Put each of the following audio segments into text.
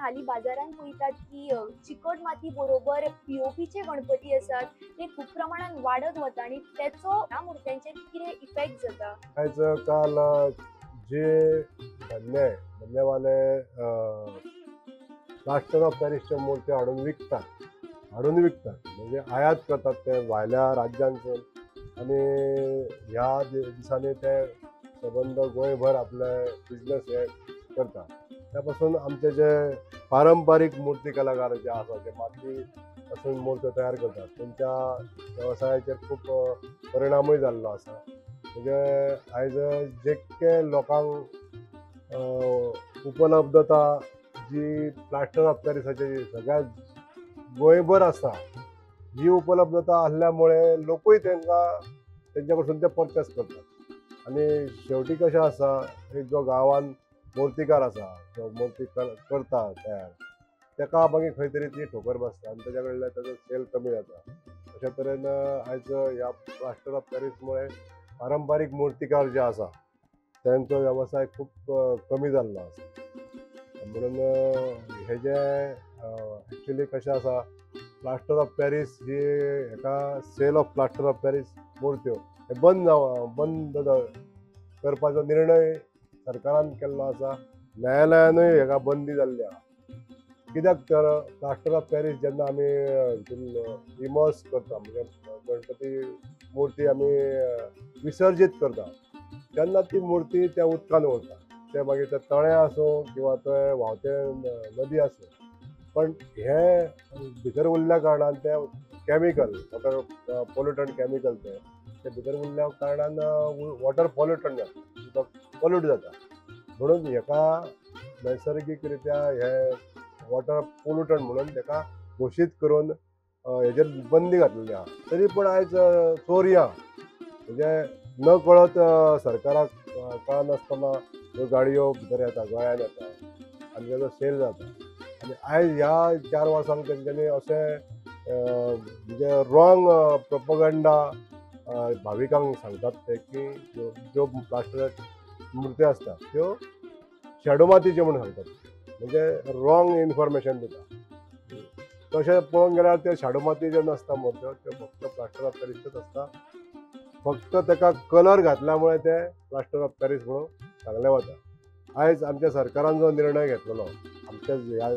हालीं बाजारांत पळयतात की चिकट माती बरोबर पीओपीचे गणपती आसात ते खूब प्रमाणान वाडत वता आनी तेचो ह्या मुर्त्यांचेर कितें इफेक्ट जाता? आयज काल जे धंदेवाले प्लास्टर ऑफ पॅरिसच्यो मुर्त्यो हाडून विकतात म्हणजे आयात करतात ते भायल्या राज्यांसून आनी ह्या दिसांनी ते सबंद गोंयभर आपले बिजनस हे करतात. त्या पासून आमचे जे पारंपारीक मुर्ती कलाकार जे आसा जे माती पासून मुर्त्यो तयार करतात तेंच्या वेवसायाचेर खूब परिणामूय जाल्लो आसा. म्हणजे आयज जितके लोकांक उपलब्धता जी प्लास्टर ऑफ पॅरिसाची सगळ्या गोंयभर आसा ही उपलब्धता आसल्या मुळे लोकूय तांकां तेंच्या कडसून ते परचेस करतात. आनी शेवटी कशें आसा, एक जो गांवान मुर्तीकार आसा जो मुर्ती करता तयार तेका मागीर खंय तरी ती ठोकर बसता आनी तेज्या कडल्यान तेजो सेल कमी जाता. अशे तरेन आयज ह्या प्लास्टर ऑफ पॅरिसमुळे पारंपारीक मुर्तीकार जे आसा तेंचो वेवसाय खूब कमी जाल्लो आसा. म्हणून हे जे एक्चुली कशें आसा, प्लास्टर ऑफ पॅरीस ही हेका sale of plaster of Paris मुर्त्यो हे बंद करपाचो निर्णय सरकारान केल्लो आसा. न्यायालयानूय हेका बंदी जाल्ली आसा. कित्याक तर प्लास्टर ऑफ पॅरीस जेन्ना आमी हितून इमर्स करता म्हणजे गणपती मुर्ती आमी विसर्जीत करता तेन्ना ती मुर्ती त्या उदकान उरता, ते मागीर ते तळें आसूं किंवा ते व्हांवते नदी आसूं, पण हे भितर उरल्या कारणान ते केमिकल वॉटर पोल्युटंट केमिकल ते भितर उरल्या कारणान वॉटर पोल्युटंट जाता, उदक पोल्यूट जाता. म्हणून हेका नैसर्गीक रित्या हे वॉटर पोल्युटंट म्हणून तेका घोशीत करून हेजेर बंदी घातलेली आसा. तरी पूण आयज चोरयां म्हणजे न कळत सरकाराक कळनासतना ह्यो गाडयो भितर येता, गोंयांत येता आनी तेजो सेल जाता. आनी आयज ह्या 4 वर्सांक तेंच्यांनी अशें म्हणजे रॉंग प्रोपोगंडा भाविकांक सांगतात ते की ज्यो प्लास्टर मुर्त्यो आसता त्यो शेडो मातीच्यो म्हूण सांगतात, म्हणजे रॉंग इन्फॉर्मेशन दिता. तशें पळोवंक गेल्यार त्यो शेडो मातीच्यो नासता मुर्त्यो, त्यो फक्त प्लास्टर ऑफ पॅरिसच्योच आसता. फक्त ताका कलर घातल्या मुळे ते प्लास्टर ऑफ पॅरीस म्हणून सांगलें वता. आयज आमच्या सरकारान जो निर्णय घेतलेलो, आमच्या ह्या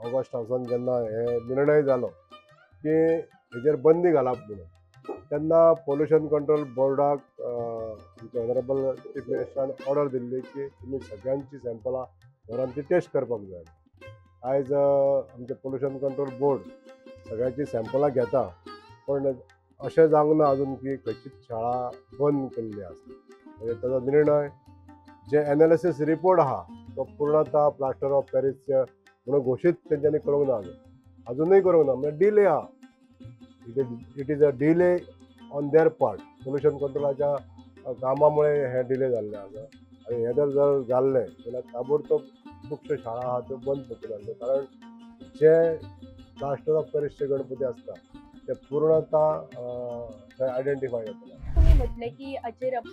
ऑगस्ट हावसान जेन्ना हे निर्णय जालो की हेजेर बंदी घालप म्हणून, तेन्ना पोल्युशन कंट्रोल बोर्डाक आमच्या ऑनरेबल चीफ मिनिस्टरान ऑर्डर दिल्ली की तुमी सगळ्यांची सॅम्पलां व्हरून ती टेस्ट करपाक जाय. आयज आमचें पोल्युशन कंट्रोल बोर्ड सगळ्यांची सॅम्पलां घेता, पण अशें जावंक ना अजून की खंयचीच शाळा बंद केल्ली आसा. म्हणजे ताजो निर्णय जे एनालिसीस रिपोर्ट आहा तो पूर्णतः प्लास्टर ऑफ पॅरिसचे म्हणून घोशीत तेंच्यांनी करूंक ना, अजुनूय करूंक ना. म्हणजे डिले आहा, it is a delay on their part. Pollution कंट्रोलाच्या कामामुळे हे डिले जाल्लें आसा. आनी हें जर जाल्लें जाल्यार ताबडतोब खुबश्यो शाळा आहा त्यो बंद पडटल्यो, कारण जे प्लास्टर ऑफ पॅरिसचे गणपती आसता ते पूर्णतः थंय आयडेंटिफाय जातले. तुमी म्हटलें की हाचेर